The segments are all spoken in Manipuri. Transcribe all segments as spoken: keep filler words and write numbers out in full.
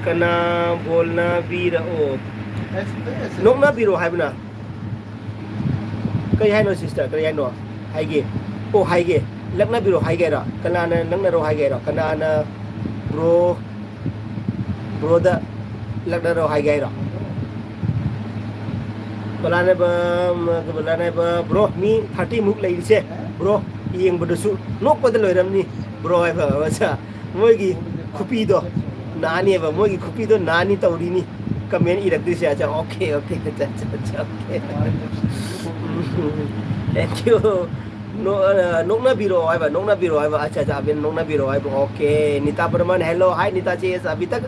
ꯀꯅꯥ ꯕꯣꯜꯅꯕꯤꯔꯛꯑꯣ? ꯅꯣꯛꯅꯕꯤꯔꯣ ꯍꯥꯏꯕꯅ? ꯀꯔꯤ ꯍꯥꯏꯅꯣ sister? ꯀꯔꯤ ꯍꯥꯏꯅꯣ? ꯍꯥꯏꯒꯦ꯫ ꯑꯣ, ꯍꯥꯏꯒꯦ꯫ ꯂꯛꯅꯕꯤꯔꯣ ꯍꯥꯏꯒꯦ ꯍꯥꯏꯔꯣ? ꯀꯅꯥꯅ ꯂꯛꯅꯔꯣ ꯍꯥꯏꯒꯦ ꯍꯥꯏꯔꯣ? ꯀꯅꯥꯅ bro, broꯗ ꯂꯛꯅꯔꯣ ꯍꯥꯏꯒꯦ ꯍꯥꯏꯔꯣ? ꯕꯂꯥꯅꯕ, ꯕꯂꯥꯅꯕ, bro, ꯃꯤ thirty ꯃꯨꯛ ꯂꯩꯔꯤꯁꯦ, bro, ꯌꯦꯡꯕꯗꯁꯨ ꯅꯣꯛꯄꯗ ꯂꯣꯏꯔꯝꯅꯤ, bro ꯍꯥꯏꯕ, ꯑꯠꯆꯥ꯫ ꯃꯣꯏꯒꯤ ꯈꯨꯄꯤꯗꯣ ꯅꯥꯅꯤꯕ, ꯃꯣꯏꯒꯤ ꯈꯨꯄꯤꯗꯣ ꯅꯥꯅꯤ ꯇꯧꯔꯤꯅꯤ꯫ Comment ꯏꯔꯛꯇꯣꯏꯁꯦ꯫ ꯑꯠꯆꯥ, okay, okay, ꯑꯠꯆꯥ, ꯑꯠꯆꯥ, ꯑꯠꯆꯥ, okay꯫ Thank you꯫ ꯅꯣ-, ꯑ, ꯅꯣꯛꯅꯕꯤꯔꯛꯑꯣ ꯍꯥꯏꯕ, ꯅꯣꯛꯅꯕꯤꯔꯛꯑꯣ ꯍꯥꯏꯕ꯫ ꯑꯠꯆꯥ, ꯑꯠꯆꯥ, ꯑꯕꯤꯅ ꯅꯣꯛꯅꯕꯤꯔꯛꯑꯣ ꯍꯥꯏꯕ꯫ Okay, नीता ब्रह्मन, hello, hi नीता जी, अभी तक,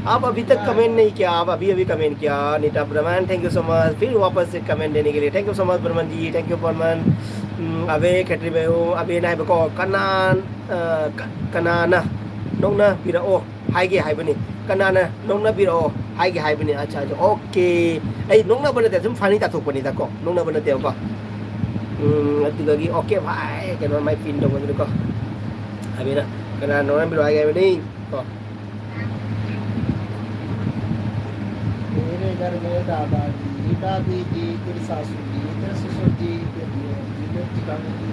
आप अभी तक comment नहीं किया, आप अभी अभी comment किया। नीता ब्रह्मन, thank you so much, फिर वापस से comment देने के लिए, thank you so much Brahman ji, thank you ब्रह्मन। ꯎꯝ, ꯑꯕꯦ ꯈꯦꯇ꯭ꯔꯤꯃꯌꯨꯝ, ꯑꯕꯦꯅ ꯍꯥꯏꯕꯀꯣ, ꯀꯅꯥ, ꯑ, ꯀ-, ꯀꯅꯥꯅ ꯅꯣꯛꯅꯕꯤꯔꯛꯑꯣ ꯍꯥꯏꯒꯦ ꯍꯥꯏꯕꯅꯤ? ꯀꯅꯥꯅ ꯅꯣꯛꯅꯕꯤꯔꯛꯑꯣ ꯍꯥꯏꯒꯦ ꯍꯥꯏꯕꯅꯤ? ꯑꯠꯆꯥ, ꯑꯠꯆꯥ, okay꯫ ꯑꯩ ꯅꯣꯛꯅꯕ ꯅꯠꯇꯦ, ꯁꯨꯝ funny ꯇꯥꯊꯣꯛꯄꯅꯤꯗꯀꯣ, ꯅꯣꯛꯅꯕ ꯅꯠꯇꯦꯕꯀꯣ꯫ ꯎꯝ, ꯑꯗꯨꯗꯒꯤ okay ꯚꯥꯏ, ꯀꯩꯅꯣ ꯃꯥꯏ pin ꯇꯧꯕꯗꯨꯅꯀꯣ꯫ ꯑꯕꯦꯅ ꯀꯅꯥꯅ ꯅꯣꯛꯅꯕꯤꯔꯛꯑꯣ ꯍꯥꯏꯒꯦ ꯍꯥꯏꯕꯅꯤ? ꯀꯣ꯫ मेरे घर में दादाजी, दादी जी, तेरे सासू जी, तेरे ससुर जी, तेरी जीजू जी, तेरे जेठानी जी।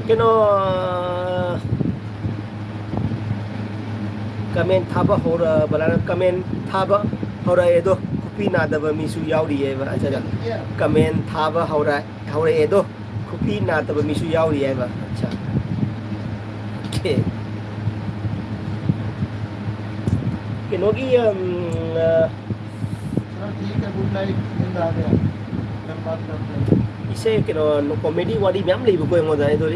ꯀꯩꯅꯣ, comment ꯊꯥꯕ ꯍꯧꯔꯕ꯭ꯔꯥ? Comment ꯊꯥꯕ ꯍꯧꯔꯛꯑꯦ ꯑꯗꯣ, ꯈꯨꯄꯤ ꯅꯥꯗꯕ ꯃꯤꯁꯨ ꯌꯥꯎꯔꯤꯑꯕ꯫ ꯑꯠꯆꯥ, ꯑꯠꯆꯥ꯫ Comment ꯊꯥꯕ ꯍꯧꯔ-, ꯍꯧꯔꯛꯑꯦ ꯑꯗꯣ, ꯈꯨꯄꯤ ꯅꯥꯗꯕ ꯃꯤꯁꯨ ꯌꯥꯎꯔꯤ ꯍꯥꯏꯕ꯫ ꯑꯠꯆꯥ꯫ Okay꯫ ꯀꯩꯅꯣꯒꯤ, ꯎꯝ, ꯑ, चलो ठीक है, good night, नींद आ गया, फिर बात करते हैं। ꯏꯁꯩ, ꯀꯩꯅꯣ, comedy ꯋꯥꯔꯤ ꯃꯌꯥꯝ ꯂꯩꯕꯀꯣ ꯑꯩꯉꯣꯟꯗ꯫ ꯑꯗꯣ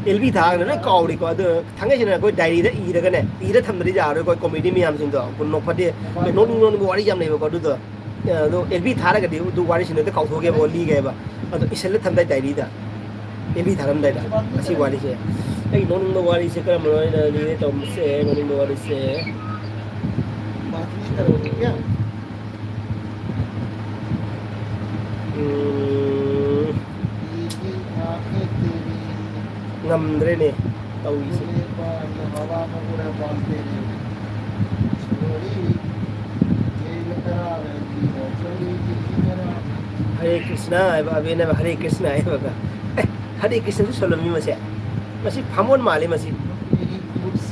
ꯑꯦꯜ ꯕꯤ ꯊꯥꯔꯒꯅ ꯂꯣꯏ ꯀꯥꯎꯔꯤꯀꯣ꯫ ꯑꯗꯣ ꯊꯥꯡꯉꯩꯁꯦꯡꯅ ꯑꯩꯈꯣꯏ diaryꯗ ꯏꯔꯒꯅꯦ, ꯏꯔ ꯊꯝꯗ꯭ꯔꯗꯤ ꯌꯥꯔꯣꯏꯀꯣ comedy ꯃꯌꯥꯝꯁꯤꯡꯗꯣ꯫ ꯅꯣꯛꯐꯗꯦ, ꯅꯣꯛꯅꯤꯡ ꯅꯣꯛꯅꯤꯡꯕ ꯋꯥꯔꯤ ꯌꯥꯝ ꯂꯩꯕꯀꯣ꯫ ꯑꯗꯨꯗꯣ ꯑꯗꯣ ꯑꯦꯜ ꯕꯤ ꯊꯥꯔꯒꯗꯤ ꯑꯗꯨ ꯋꯥꯔꯤꯁꯤꯡꯗꯣ ꯑꯝꯇ ꯀꯥꯎꯊꯣꯛꯑꯒꯦꯕ, ꯂꯤꯒꯦꯕ꯫ ꯑꯗꯣ ꯏꯁꯜꯂ ꯊꯝꯗꯥꯏ diaryꯗ, ꯑꯦꯜ ꯕꯤ ꯊꯥꯔꯝꯗꯥꯏꯗ꯫ ꯑꯁꯤ ꯋꯥꯔꯤꯁꯦ, ꯑꯩ ꯅꯣꯛꯅꯤꯡꯕ ꯋꯥꯔꯤꯁꯦ ꯀꯔꯝꯕꯅꯣ ꯑꯩꯅ ꯂꯤꯒꯦ ꯇꯧꯔꯝꯕꯁꯦ? ꯅꯣꯛꯅꯤꯡꯕ ꯋꯥꯔꯤꯁꯦ, ꯎꯝ, ꯉꯝꯗ꯭ꯔꯦꯅꯦ ꯇꯧꯔꯤꯁꯦ꯫ ꯍꯔꯦ ꯀ꯭ꯔꯤꯁꯅ ꯍꯥꯏꯕ, ꯑꯕꯦꯅ ꯍꯥꯏꯕ ꯍꯔꯦ ꯀ꯭ꯔꯤꯁꯅ ꯍꯥꯏꯕꯒ꯫ ꯑꯦ, ꯍꯔꯦ ꯀ꯭ꯔꯤꯁꯅꯁꯨ ꯁꯣꯜꯂꯝꯃꯤ ꯃꯁꯦ꯫ ꯃꯁꯤ ꯚꯥꯃꯣꯟ ꯃꯥꯜꯂꯤ ꯃꯁꯤ꯫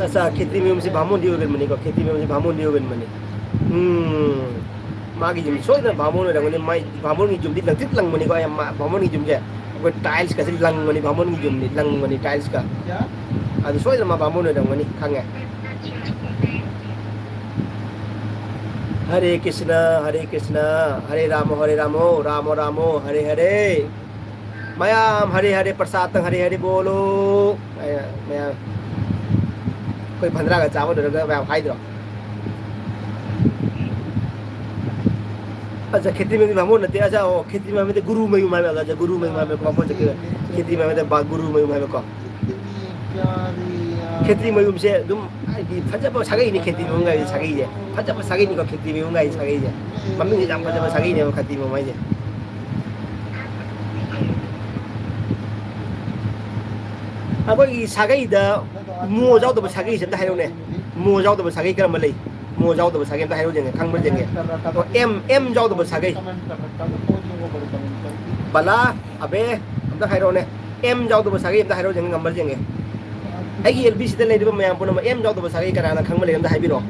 ꯑꯆꯥ, ꯈꯦꯇ꯭ꯔꯤ ꯃꯌꯨꯝꯁꯤ ꯚꯥꯃꯣꯟꯗꯤ ꯑꯣꯏꯒꯟꯕꯅꯤꯀꯣ, ꯈꯦꯇ꯭ꯔꯤ ꯃꯌꯨꯝꯁꯤ ꯚꯥꯃꯣꯟꯗꯤ ꯑꯣꯏꯒꯟꯕꯅꯤ꯫ ꯎꯝ, ꯃꯥꯒꯤ ꯌꯨꯝ ꯁꯣꯏꯗꯅ ꯚꯥꯃꯣꯟ ꯑꯣꯏꯔꯝꯒꯅꯤ꯫ ꯃꯥꯏ ꯚꯥꯃꯣꯟꯒꯤ ꯌꯨꯝꯗꯤ ꯂꯪꯇ꯭ꯔꯤꯛ ꯂꯪꯕꯅꯤꯀꯣ꯫ ꯌꯥꯝ ꯃꯥ-, ꯚꯥꯃꯣꯟꯒꯤ ꯌꯨꯝꯁꯦ ꯑꯩꯈꯣꯏ tiles ꯀꯁꯦ ꯂꯪꯕꯅꯤ, ꯚꯥꯃꯣꯟꯒꯤ ꯌꯨꯝꯗꯤ ꯂꯪꯕꯅꯤ tiles ꯀ꯫ ꯑꯗꯨ ꯁꯣꯏꯗꯅ ꯃꯥ ꯚꯥꯃꯣꯟ ꯑꯣꯏꯔꯝꯒꯅꯤ ꯈꯪꯉꯦ꯫ ꯍꯔꯦ ꯀ꯭ꯔꯤꯁꯅ, ꯍꯔꯦ ꯀ꯭ꯔꯤꯁꯅ, ꯍꯔꯦ ꯔꯥꯃ, ꯍꯔꯦ ꯔꯥꯃ, ꯔꯥꯃ ꯔꯥꯃ, ꯍꯔꯦ ꯍꯔꯦ꯫ ꯃꯌꯥꯝ ꯍꯔꯦ ꯍꯔꯦ ꯄ꯭ꯔꯁꯥꯗꯇꯪ ꯍꯔꯦ ꯍꯔꯦ ꯕꯣꯂꯣ꯫ ꯑꯩꯅ ꯃꯌꯥꯝ ꯑꯩꯈꯣꯏ ꯐꯟꯗ꯭ꯔꯥꯒ ꯆꯥꯕ ꯂꯣꯏꯔꯒ ꯃꯌꯥꯝ ꯍꯥꯏꯗ꯭ꯔꯣ? ꯑꯠꯆꯥ, ꯈꯦꯇ꯭ꯔꯤ ꯃꯌꯨꯝꯗꯤ ꯚꯥꯃꯣꯟ ꯅꯠꯇꯦ꯫ ꯑꯠꯆꯥ, ꯑꯣ, ꯈꯦꯇ꯭ꯔꯤ ꯃꯌꯨꯝꯗꯤ ꯒꯨꯔꯨ ꯃꯌꯨꯝ ꯍꯥꯏꯕ꯫ ꯑꯠꯆꯥ, ꯒꯨꯔꯨ ꯃꯌꯨꯝ ꯍꯥꯏꯕ, ꯚꯥꯃꯣꯟ ꯆꯠꯈꯤꯕ꯫ ꯈꯦꯇ꯭ꯔꯤ ꯃꯌꯨꯝꯗꯤ ꯕꯥ-, ꯒꯨꯔꯨ ꯃꯌꯨꯝ ꯍꯥꯏꯕꯀꯣ꯫ ꯈꯦꯇ꯭ꯔꯤ ꯃꯌꯨꯝꯁꯦ ꯑꯗꯨꯝ ꯍꯥꯏꯗꯤ ꯐꯖꯕ ꯁꯥꯒꯩꯅꯤ ꯈꯦꯇ꯭ꯔꯤ ꯃꯌꯨꯝ ꯍꯥꯏꯁꯦ ꯁꯥꯒꯩꯁꯦ꯫ ꯐꯖꯕ ꯁꯥꯒꯩꯅꯤꯀꯣ ꯈꯦꯇ꯭ꯔꯤ ꯃꯌꯨꯝ ꯍꯥꯏꯁꯦ ꯁꯥꯒꯩꯁꯦ꯫ ꯃꯃꯤꯡꯁꯦ ꯌꯥꯝ ꯐꯖꯕ ꯁꯥꯒꯩꯅꯦꯕ ꯈꯦꯇ꯭ꯔꯤ ꯃꯌꯨꯝ ꯍꯥꯏꯁꯦ꯫ ꯑꯩꯈꯣꯏꯒꯤ ꯁꯥꯒꯩꯗ ꯃꯣ ꯌꯥꯎꯗꯕ ꯁꯥꯒꯩꯁꯦ ꯑꯝꯇ ꯍꯥꯏꯔꯛꯎꯅꯦ꯫ ꯃꯣ ꯌꯥꯎꯗꯕ ꯁꯥꯒꯩ ꯀꯔꯝꯕ ꯂꯩ? ꯃꯣ ꯌꯥꯎꯗꯕ ꯁꯥꯒꯩ ꯑꯝꯇ ꯍꯥꯏꯔꯛꯎ ꯌꯦꯡꯒꯦ, ꯈꯪꯕ꯭ꯔꯥ ꯌꯦꯡꯒꯦ꯫ ꯑꯣ, ꯑꯦꯝ, ꯑꯦꯝ ꯌꯥꯎꯗꯕ ꯁꯥꯒꯩ꯫ ꯕꯂꯥ, ꯑꯕꯦ, ꯑꯝꯇ ꯍꯥꯏꯔꯛꯑꯣꯅꯦ꯫ ꯑꯦꯝ ꯌꯥꯎꯗꯕ ꯁꯥꯒꯩ ꯑꯝꯇ ꯍꯥꯏꯔꯛꯑꯣ ꯌꯦꯡꯒꯦ, ꯉꯝꯕ꯭ꯔꯥ ꯌꯦꯡꯒꯦ꯫ ꯑꯩꯒꯤ ꯑꯦꯜ ꯕꯤ ꯁꯤꯗ ꯂꯩꯔꯤꯕ ꯃꯌꯥꯝ ꯄꯨꯝꯅꯃꯛ ꯑꯦꯝ ꯌꯥꯎꯗꯕ ꯁꯥꯒꯩ ꯀꯅꯥꯅ ꯈꯪꯕ ꯂꯩ ꯑꯝꯇ ꯍꯥꯏꯕꯤꯔꯛꯑꯣ꯫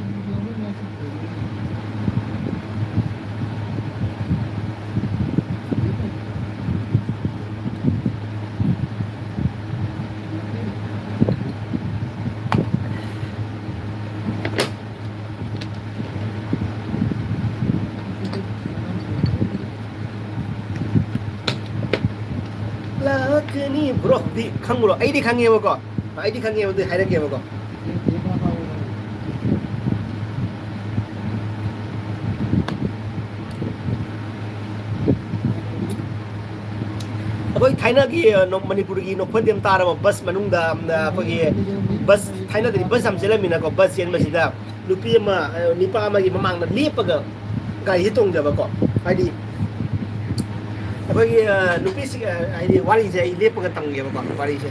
ꯂꯥꯛꯀꯅꯤ꯫ Bro ꯗꯤ ꯈꯪꯕ꯭ꯔꯣ? ꯑꯩꯗꯤ ꯈꯪꯉꯦꯕꯀꯣ, ꯑꯩꯗꯤ ꯈꯪꯉꯦꯕ, ꯑꯗꯨ ꯍꯥꯏꯔꯛꯀꯦꯕꯀꯣ꯫ ꯑꯩꯈꯣꯏ ꯊꯥꯏꯅꯒꯤ, ꯑ, ꯅꯣ-, ꯃꯅꯤꯄꯨꯔꯒꯤ ꯅꯣꯛꯐꯗꯦꯝ ꯇꯥꯔꯕ ꯕꯁ ꯃꯅꯨꯡꯗ, ꯑꯝꯅ, ꯑꯩꯈꯣꯏꯒꯤ ꯕꯁ, ꯊꯥꯏꯅꯗꯗꯤ ꯕꯁ ꯌꯥꯝ ꯆꯦꯜꯂꯝꯃꯤꯅꯀꯣ, ꯕꯁ ꯆꯦꯟꯕꯁꯤꯗ ꯅꯨꯄꯤ ꯑꯃ, ꯑ, ꯅꯤꯄꯥ ꯑꯃꯒꯤ ꯃꯃꯥꯡꯗ ꯂꯦꯞꯄꯒ ꯒꯥꯔꯤꯁꯦ ꯇꯣꯡꯖꯕꯀꯣ꯫ ꯍꯥꯏꯗꯤ ꯑꯩꯈꯣꯏꯒꯤ, ꯑ, ꯅꯨꯄꯤꯁꯤꯡ, ꯑ, ꯍꯥꯏꯗꯤ ꯋꯥꯔꯤꯁꯦ ꯑꯩ ꯂꯦꯞꯄꯒ ꯇꯝꯒꯦꯕꯀꯣ, ꯋꯥꯔꯤꯁꯦ꯫